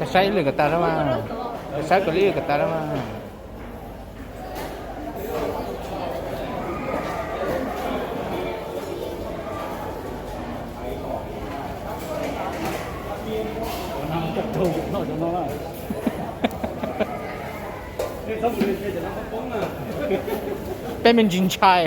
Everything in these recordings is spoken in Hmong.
Koj saib lwm kom tas na mas, koj saib kom lwm kom tas na mas. Peb me ntsis ntshai.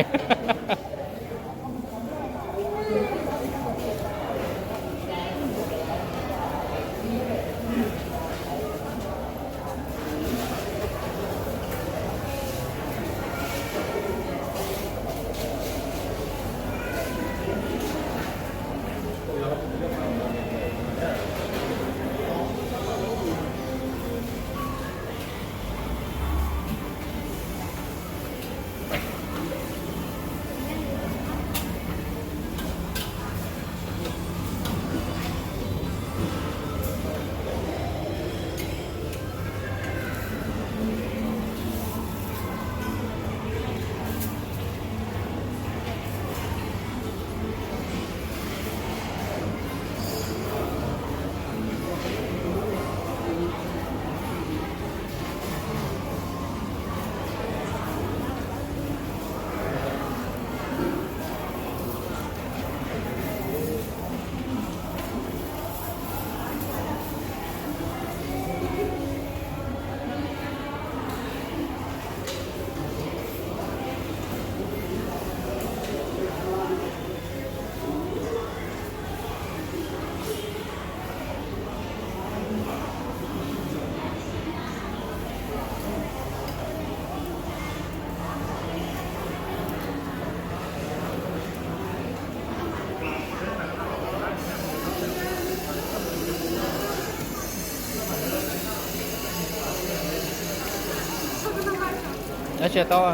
Dab tsi tau?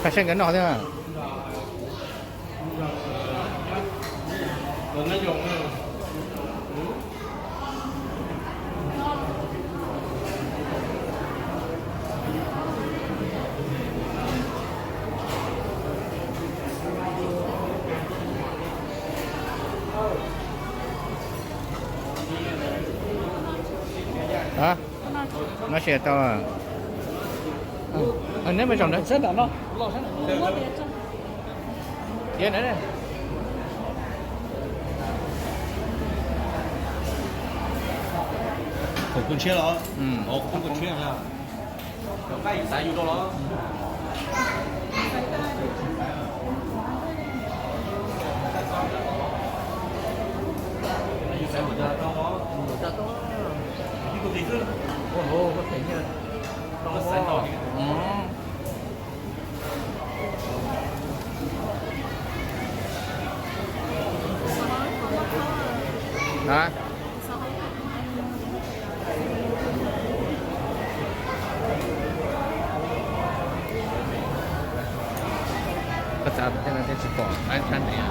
Pab saib nkawd noj thiab. Hab, noj tsis tau. Neb mus zaum ntawd xwb ntawm no. Tiav ntawd. Khaum kua tshiab los? Khaum kua tshiab. Xav yus rau los? Yus xav mus cas rau os. Ib tug tim xwb. Ua luaj, koj them nyiaj rau xav no. Hab, koj txav tej no thiaj tsis pom dab tshab ntev.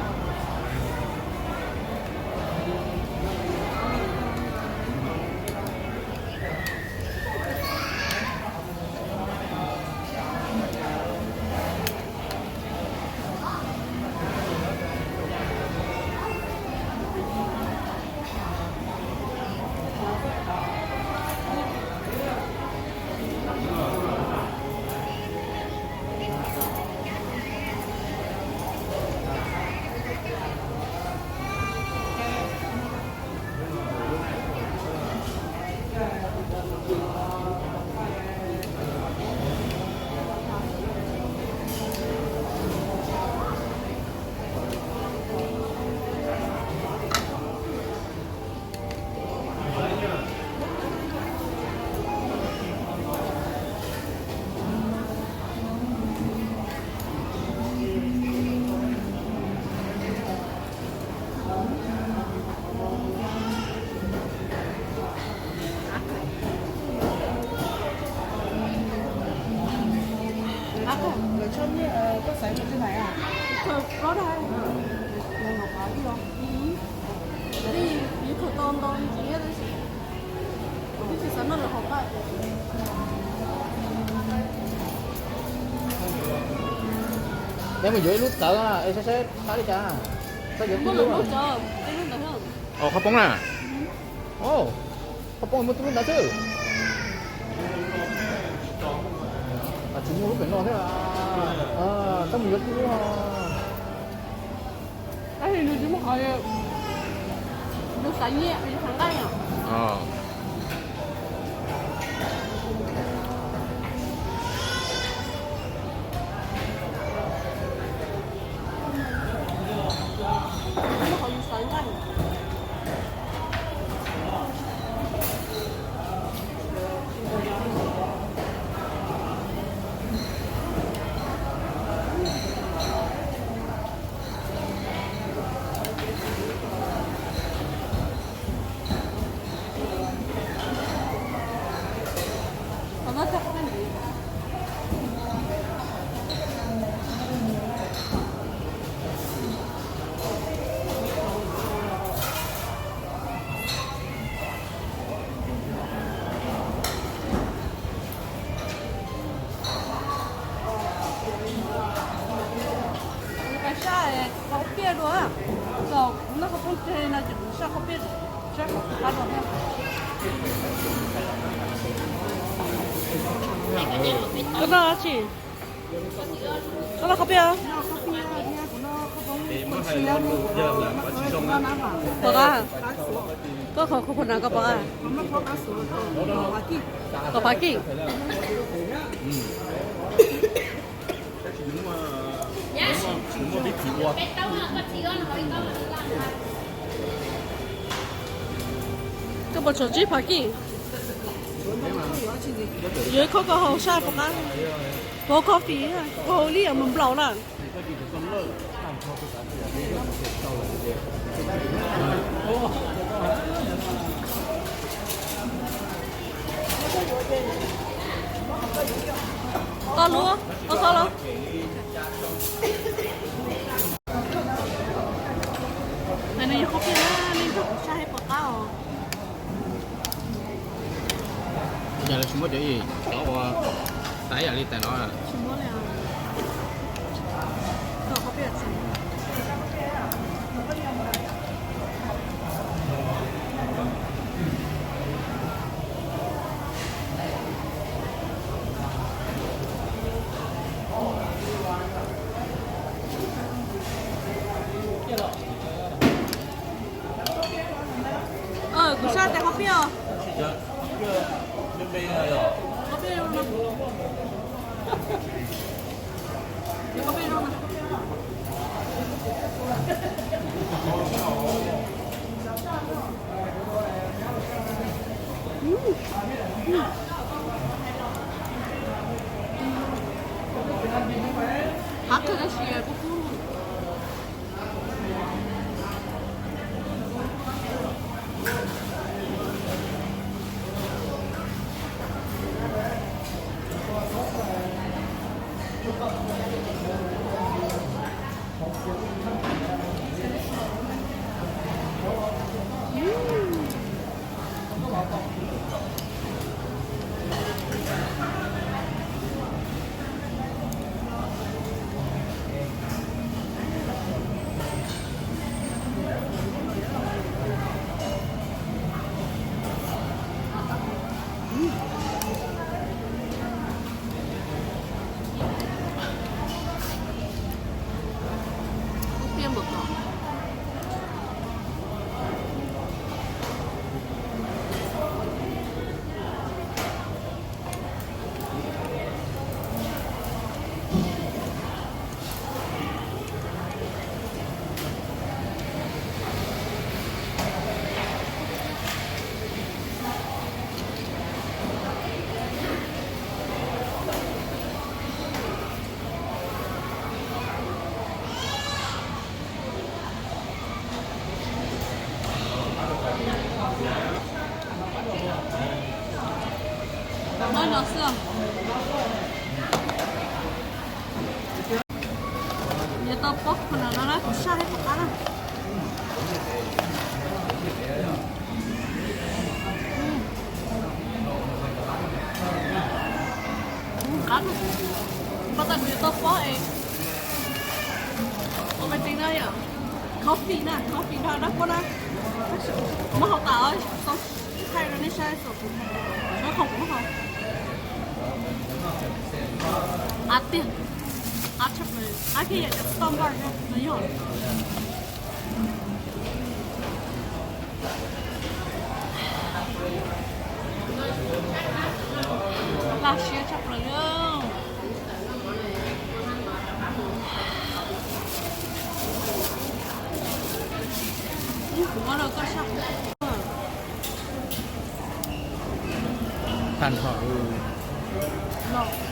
Peb mus yuav ib lub txawv es saib saib qab li cas. Saib yuav tib lub. Qhov poob na. Qhov poob muaj tib lub ntawd xwb. Tsis muaj lub pem no thiab. Koj mus yuav tib lub. Tab sis nws tsis muaj qhov, nws xav nyiaj, nws xav nqaij os. Nws muaj qhov nws xav nqaij. Kuv saj qhov piaj dua, txaus kuv noj qhov poob tseg no ces kuv saj qhov piaj, saj qhov qab dua thiab. Koj noj dab tsi? Koj noj qhov piaj? Pom qab? Koj qhov, qhov na koj pom qab? Kom phav kij. Koj puas tsum tsib phav kij? Yuav ib khob koj haus saj puas qab? Puas haus coffee, koj haus li mus nplaum na. Toj lub, toj toj lub. Ntawm no yog qhov pia na, nej nrog kuv saib seb puas qab os. Yog lawv tsis muab cov ib, cov ua tais yam li tais no. Tsis muab li os. Tau qhov pia txiv. Kuv sab tes qhov pia os. Qhov pia zoo no. Qhov pia zoo no. Qab kawg tab sis kuj kub. Ib pliag mam kom. Muab no xwb. Yuav tau pob khuam no na, kuv saj thiab puas qab na. Qab, npaj tag kuv yuav tau pob es ua me ntsis na yom, coffee na, coffee nrog dab kuab na, muab hau tas os, thaij rau nej saib xwb, muab hau kuv muab hau. Qab tiag, qab tshaj plaws, qab kiag yam cov toj npaj no yog. Laj siab tshaj plaws li. Kuv muab rau koj saib. Tag nrho los.